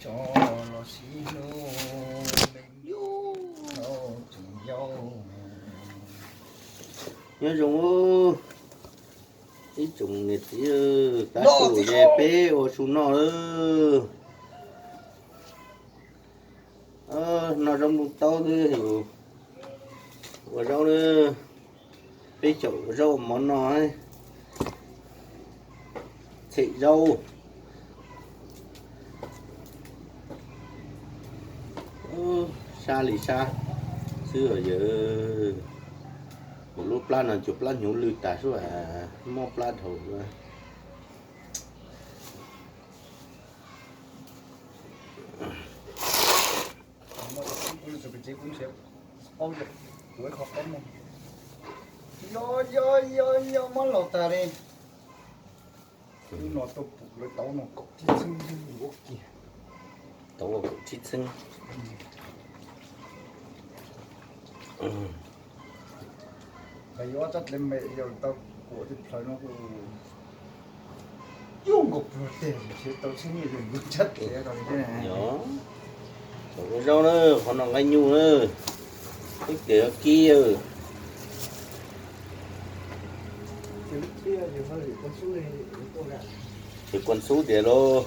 Cov los sib hlub me me, tsoom yau. Nyob zoo ib tsoom niam txiv, tav su ces peb ua su noj lawm. Noj zaub nplooj taub xwb, ua zaub, peb caug ua zaub ua mov noj, txhem zaub. Sab li sab xwb os yawg. Kuv lub plab no cuag plab hnyuv lwj tas xwb, mob plab dhau. Yog yog yog yog, mob laus tas li. Lub no tuaj pum lawv tauv no kaum tsib txheeb ua kiag. Tauv kaum tsib txheeb. Yuav ob tsob dlev me yog tau kuam tej plhaws no kuj yuav nkaus pluag teg, tau tsheb nyiaj yog yuav tsob dlev ko li thiab. Ua zaub na, qhov no nqaij nyuj na, ib tiam kib. Ces kuas xub tias lauj.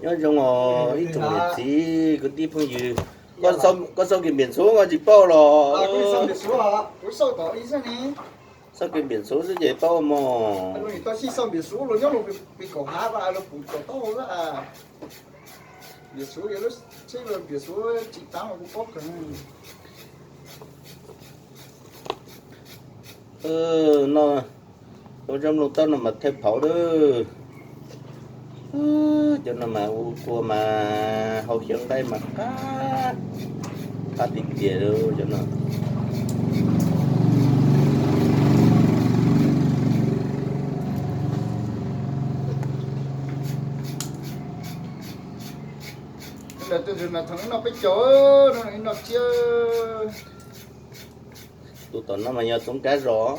Nyob zoo os ib tsoom niam txiv kwv tij phooj ywg, koj sau kiag npiam ntxhuv koj tsis paub los? Sau kiag npiam ntxhuv xwb ces paub mog. No, ua zaub nplooj taub no mas thawj phauv lawm. Cov no mas ua kua mas hau xyaw nqaij mas qab, qab tiag tiag li cov no. Tus no peb caug, ib no tsiab. Tus tom no mas yog txoov kab zos,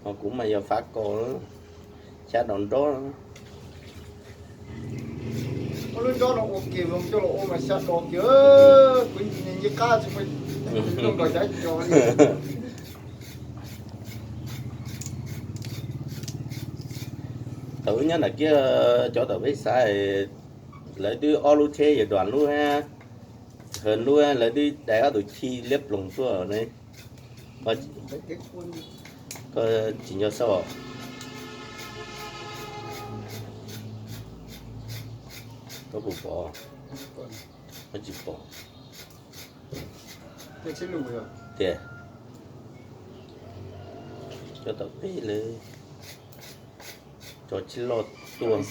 ho kuv mas yog fav kaus, xya dos nrob. Ua lub nrob no ua kiag zoo coj los ua mas xya dos kiag, kuv nyiam nyiam qab tsis muaj zoo nkaus xya dos li. Thaum wb nyob nram kiab cov tom peb xav, lawv twb ob lub tsheb yawg Duam lub, Hawv lub, lawv twb dai ob tug chij liab ploog tuaj ne. Koj tsis nco xauj, koj puas pom? Koj tsis pom tiag. Cov tom peb lawv tso tsis loj tuaj.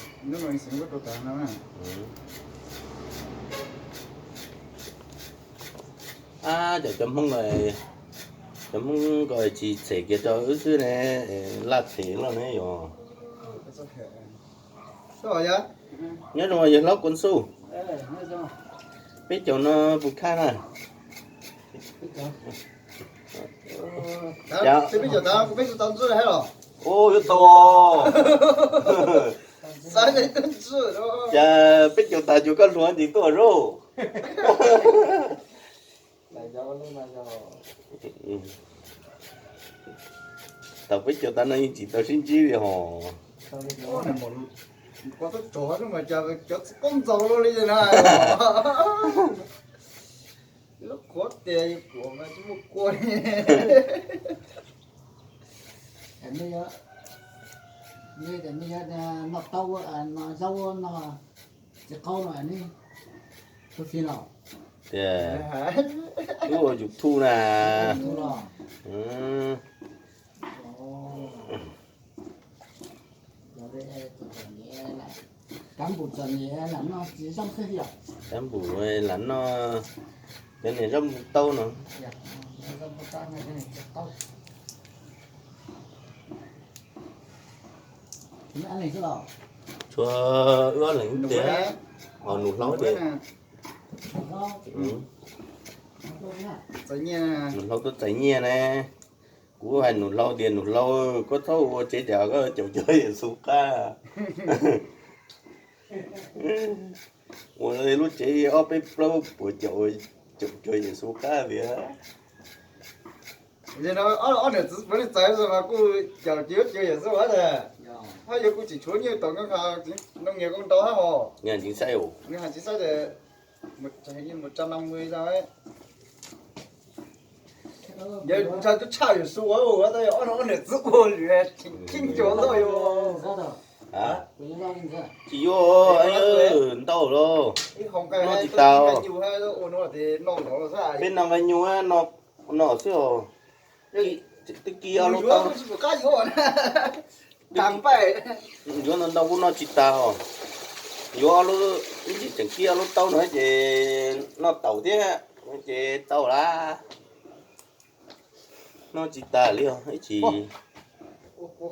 Ab, cov, cov Hmoob, cov Hmoob ko tsis txhem kiag rau wb xwb ne, laj txhem loj ne yog. Nyob zoo yawg hlob Kuv Xu, peb caug no puas khaj na? Ua yuav tau. Cas peb caug tas cuag koj hluas ntsis tuaj zaub. Thaum peb caug tas no yeej tsis tau sib ntsib li hos. Lub qhuav tias kuv mas tsis muaj kua li. Nej tias nej noj taub, noj zaub, noj txiv qaub no ne, tus fi los. Tias wb ua YouTube na. Kav npum txom nyem lam noj txiv zaub xwb yom. Kav npum lam noj cov niag zaub npua taub no. Tshuav wb ob leeg tiag, ho nus hlob tiag. Nus hlau tuaj txais nyiaj ne. Kuv hais nus hlau tias, nus hlau, koj txhob ua tsev tias koj caum cuag Yexus qab. Ua lub tsev ob peb plaub puas caum, caum cuag Yexus qab tiag. Ob niam txiv puav leej txais mas kuj caum cuag Yexus qab tiag. Hab yog kuj tseem tshuav nyiaj tau nyob nqa noo nyias koj ntau hab hos. Nws tsis saib, nws tsis saib tias mus tsa no mus no. Yog ntshai tub tshaj Yexus ua, tab yog ob niam txiv ua lwm tseem ceeb ncuav loj yog. Tsis yuav, ntau los noj tsis tas. Peb noj nqaij nyuj no xwb os. Twb kis ob lub taub, yuav ntau ntau kuj noj tsis tas os. Yuav ob lub, ib ntsis tseem kis ob lub taub no ces noj taus thiab, ces tau lawm. Noj tsis tas li os, ib chim. Kua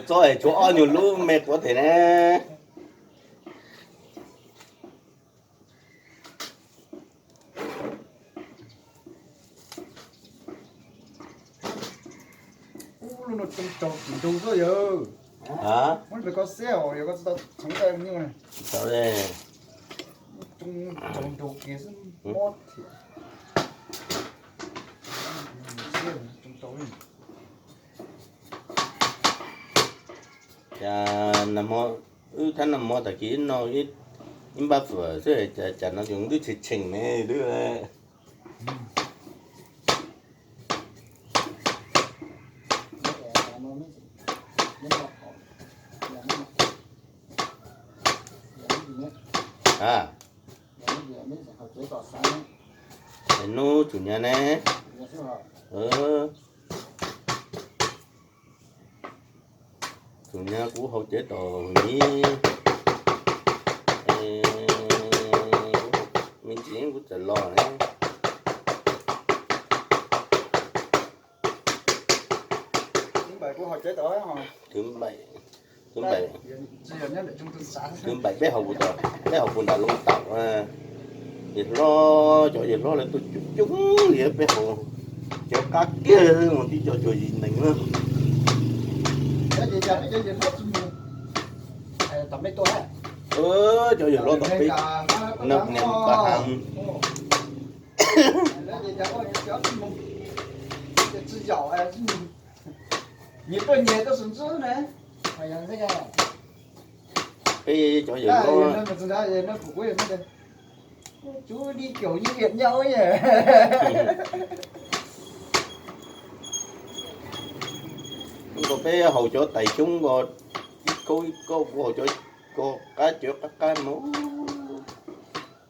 txob es tshuav ob nyuag lub me quav them ne. Ub, lub no coob tsaus nrug xwb yawg. Muab pem koj xeb os, yog koj tsis tau txhoov tau nyuj. Tsis tau li. Coob tsaus nrug kiag xwb mob thiab. Cas nag hmo, wb thab nag hmo tag kis noj ib npab fawm xwb, cas no tseem ntws tsheej tsheej ne, twb. Hnub tsum nyag ne. Tsum nyag kuv haus cawv tom hauv mis, me ntsis kuv txawm los ne. Thib npaim, thib npaim peb haus, peb haus puag nram lub taum. Yawg hlob, cov yawg hlob lawv tuaj coob coob li, peb haus cov qab kiag mus tib co cuag yim neeg na. Cov yawg hlob tom peb, niam pas heev. Peb cov yawg hlob, nkaus peb haus cov tais xyoob ko, ib kauj ib kauj, kuv haus cov ko qab cov qab qab mas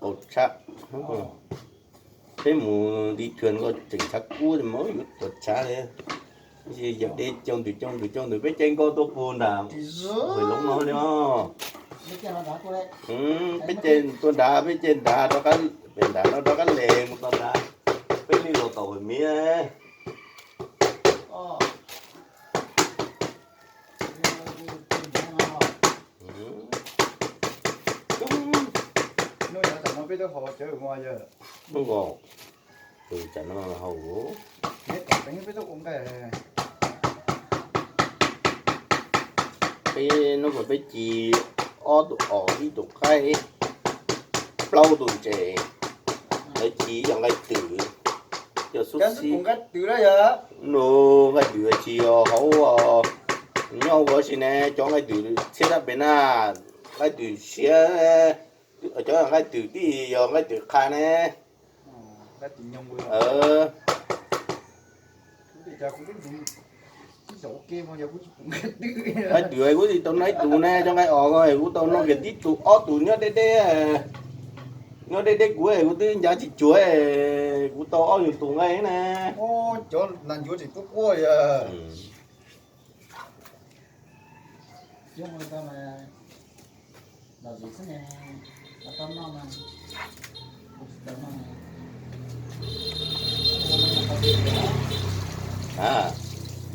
qaug tshav. Peb mus di thuam ko tseem tshav kub mas yuav tuag tshav li. Yawm dej coj ntws coj ntws coj ntws, peb caij nkoj tuaj puag nram Hwm Loob no li os. Peb caij tuaj nrad, peb caij nrad, pem nrad no rov qab les mus txog nrad, peb li los tau Hwm Miv. Hnub no, tus tsam no haus. Peb hnub no peb ci ob tug os, ib tug qaib, plaub tug ntses, lawv ci ib yam nqaij twm. Cov xub xib, nqaij twm ci hauv, nyob hauv ua si ne, cov nqaij twm txhiab dab pem na, nqaij twm siav, cov nqaij twm tij yog nqaij twm qha ne. Nqaij twm kuv tsis tau noj ib tug ne, cov nqaij os kuv tau noj kiag tib tug ob tug nyob deb deb. Nyob deb deb kuv, kuv twb ncav tsis cuag, kuv tau ob nyuag tus nqaij ne. Cov nas ncuav tseem tuaj quaj.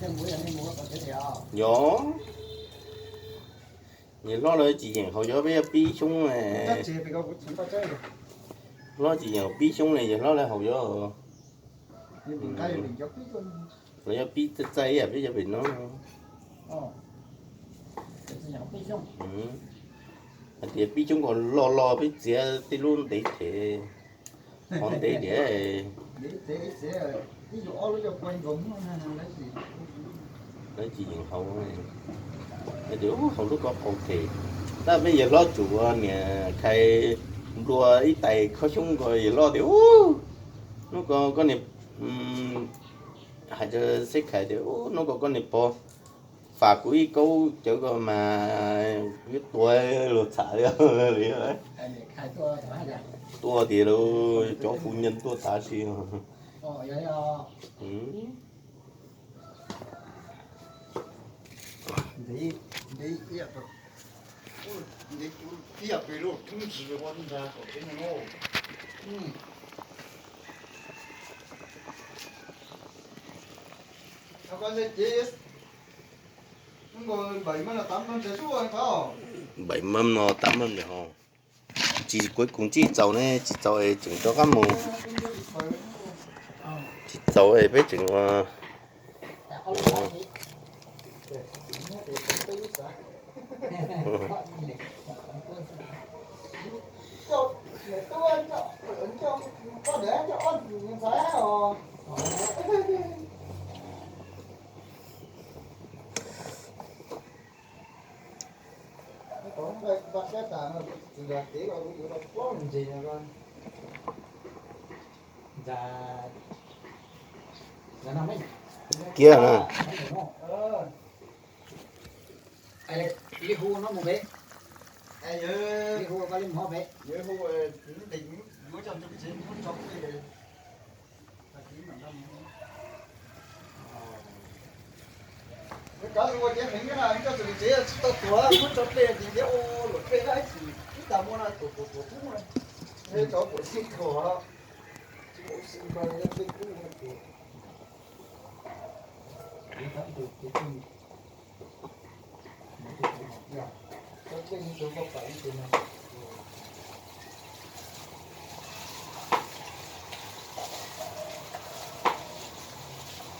Yog, yawg hlob lawv tsis yeem haus cov, peb yuav pib xyoob. Hlob tsis yeem pib xyoob li, yawg hlob lawv haus cov. Los yog pib txaij txaij ib yam peb cov pem no. Hais tias pib xyoob kom loj loj peb txiav tej lub ntev them, qhov ntev tias. Lawv tsis yeem haus, tias haus lub ko qaus them. Tab peb yawg hlob tsum ua niam Khais nplua ib tais khob xyoob nkaus, yawg hlob tias, hnub ko koj niam, hais rau Xeb Khais tias, hnub ko koj niam pog fam kuv ib kaub cawv ko mas yuav tua luag txham li. Tuaj tias cov hu nyeej tuaj tav si. Npaim mab no tav mab ntawd ho. Tsis kuv kuv tsis txaus ne, tsis txaus es tseem rov qab mus. Tsis txaus es peb tseem ua. Kiag na. Kav ua cev heev na, coj txog tsev tsis tau tuav, muab tso dlej ces ntiab ua luam dlej na, ib tag muaj na tuam tuam tuam tub na. Cov tuam txij kho, tsis ua si npawg dlej kub na tuam.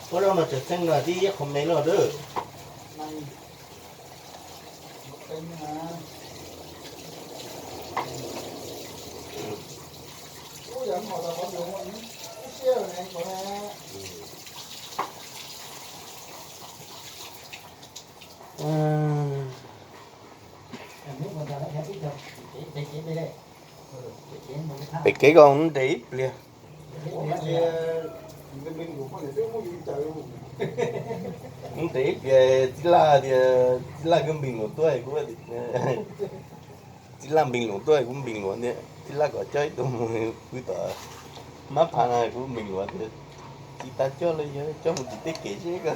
Ua loj no tseem txheej no tib qho me loj dab. Pem kev ko nres ib pliag. Nres ib pliag txij laj tias txij laj koj npis luam tuaj kuv, txij laj npis luam tuaj kuv npis luam tias txij laj kom coj ib tug mus pw tom mab pha na kuv npis luam tias tsis tas coj los yog coj mus tim tej kev seb ko.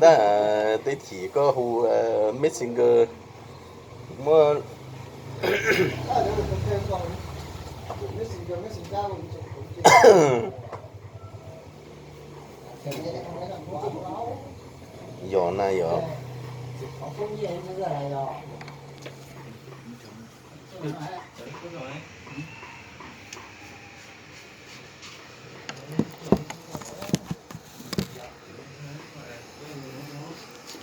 Tab, tej chim koj hu Messenger muab. Yog na yog.